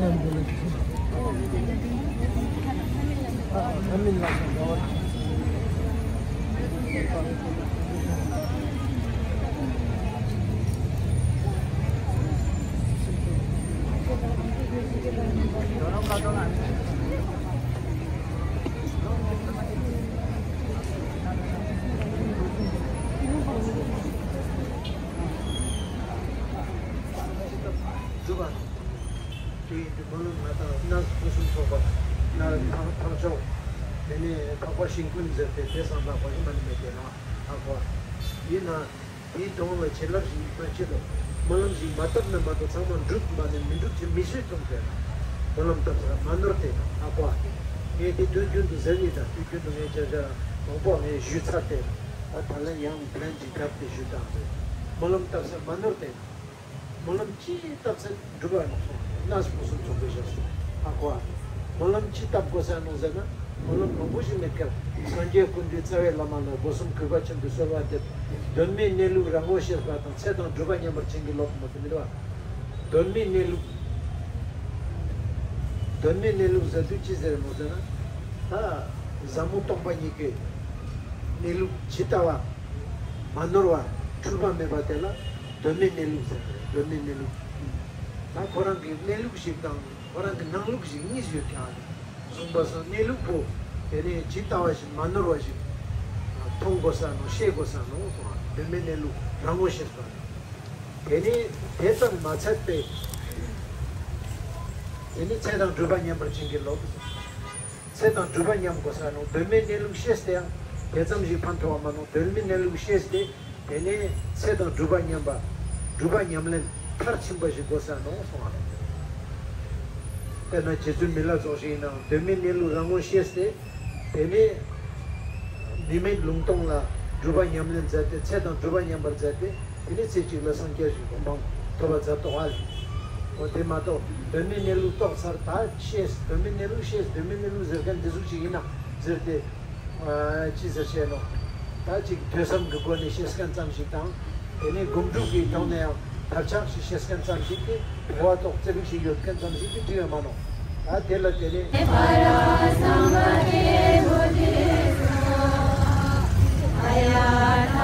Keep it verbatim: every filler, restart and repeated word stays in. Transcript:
སྒྲུབ་པ། དེ་ཡིན་དུས་སྨོན་ལམ་ང་དང་སྣ་ཕུན་སུམ་ཚོགས་པ། སྣ་འཕགས་འཕགས་མཆོག་དེ་ནས་འཕགས་པ་ཤིང་ཀུན་ཟེར་ཏེ་དེ་བསམ་པ་གོ་ཞིག་མ་ནི་མེད་དེ་ན་ཧ་གོ། ཡིན་ན་དེའི་དོན་ལ་བྱིན་རླབས་ཤིག་མ་བྱེད་དོ། སྨོན་ལམ་ཞིག་མ་བཏབ་ན་མ་གཏོགས་ཚང་མ་འགྲུབ་མ་ནི་མི་འགྲུབ་ཅེས་མི་སྲིད་གསུངས་ཏེ་ན། སྨོན་ལམ་བཏབ་ས་མ་ནོར་ཏེ་ན་ཧ་གོ། ངས་དེ་དུས་རྒྱུན་དུ་ཟེར་ཡིན་ད་དུས་རྒྱུན་དུ་ངས་བྱ་བྱ་མང་པོ་ངས་ཞུས་ཚར་ཏེ་ན། ད་ད་ལན་ཡང་ལན་ཅིག་བརྒྱབ་སྟེ་ཞུ་དང་། སྨོན་ལམ་བཏབ་ས་མ་ནོར་ཏེ་ན། སྨོན་ལམ་ཅི་བཏབ་ཚད་འགྲུབ་པ་ཡོང་སོང་། སྣ་ཕུན་སུམ་ཚོགས་པའི་ཞབས་སུ་ཧ་གོ་བ། སྨོན་ལམ་ཅི་བཏབ་དགོས་ས་ནོ་ཟེར་ན། སྨོན་ལམ་མང་པོ་ཞིག་མེད་ཀར་སངས་རྒྱས་ཀུན་འདུས་རྩ་བའི་བླ་མ་ལ་སྒོ་གསུམ་གུས་པ་ཆེན་པོས་གསོལ་བ་འདེབས། དོན་མེད་གནས་ལུགས་རང་ངོ་ཤེས་པ་དང་ཚེ་དང་སྒྲུབ་པ་མཉམ་པར་བྱིན་གྱིས་རློབས་མོ་དེ་མི་འདུག་བ། དོན་མེད་གནས་ལུགས། དོན་མེད་གནས་ལུགས་ཟེར་དུས་ཅི་ཟེར་མོ་ཟེར་ན། ད་ཟབ་མོ་སྟོང་པ་ཉིད་ཀྱི་གནས་ལུགས་ཇི་ལྟ་བ་མ་ནོར་བ་འཁྲུལ་པ་མེད་པ་དེ་ལ་དོན་མེད་གནས་ལུགས་ཟེར་རེད། དོན་མེད་གནས་ལུགས། ད་ཁོ་རང་གི་གནས་ལུགས་ཤིག་དང་ཁོ་རང་གི་ནང་ལུགས་ཤིག་གཉིས་ཡོད་ཀྱང་། གསུངས་པ་སོགས་གནས་ལུགས་པོ་དེ་ནས་ཇི་ལྟ་བ་ཞིག་མ་ནོར་བ་ཞིག་མཐོང་དགོས་ས་ནོ། ཤེས་དགོས་ས་ནོ་གསུངས་པ། དོན་མེད་གནས་ལུགས་རང་ངོ་ཤེས་པ། དེ་ནས་དེ་ཙམ་མ་ཚད་པས། དེ་ནས་ཚེ་དང་སྒྲུབ་པ་མཉམ་པར་བྱིན་གྱིས་རློབས། ཚེ་དང་སྒྲུབ་པ་མཉམ་དགོས་ས་ནོ། དོན་མེད་གནས་ལུགས་ཤེས་ཏེ་ཡང་དེ་ཙམ་ཞིག་ཕན་ཐོགས་པ་མ་ནོ། དོན་མེད་གནས་ལུགས་ཤེས་ཏེ། དེ་ནས་ཚེ་དང་སྒྲུབ་པ་མཉམ་པ། སྒྲུབ་པ་ཉམས་ལེན་མཐར་ཕྱིན་པ་ཞིག་དགོས་ས་ནོ་གསུངས་པ། དཔེར་ན་རྗེ་བཙུན་མི་ལ་སོགས་ཞིག་ཡིན་ནའང་དོན་མེད་གནས་ལུགས་རང་ངོ་ཤེས་ཏེ། དེ་ནས་མི་མེད་ལུང་སྟོང་ལ་སྒྲུབ་པ་ཉམས་ལེན་མཛད་དེ། ཚེ་དང་སྒྲུབ་པ་མཉམ་པར་མཛད་དེ། དེ་ནས་ཚེ་གཅིག་ལ་སངས་རྒྱས་ཞིག་གོ་འཕང་ཐོབ་པ་མཛད་དོ་ཨ་ལས། འོ་དེ་མ་གཏོགས་དོན་མེད་གནས་ལུགས་རྟོགས་ཚར་ད་ཤེས། དོན་མེད་གནས་ལུགས་ཤེས། དོན་མེད་གནས་ལུགས་ཟེར་མཁན་འདི་ཟུག་ཅིག་ཡིན་ན་ཟེར་ཏེ། ཅི་ཟེར་བཤད་ནོ། ད་ཅིག་ཐོས་བསམ་གྱི་སྒོ་ནས་བཤད་མཁན་ཙམ་ཞིག་དང་། དེ་ནས་སྒོམ་སྒྲུབ་ཀྱི་ཐོག་ནས་ཡང་ཐབས་ཆག་ཞིག་བཤད་མཁན་ཙམ་ཞིག་གིས་གོ་བ་རྟོགས་ཚེ་རིག་ཞིག་ཡོད་མཁན་ཙམ་ཞིག་གིས་འགྲིག་ཡོད་མ་ནོ། ད་དེ་ལ་དེ་ནས།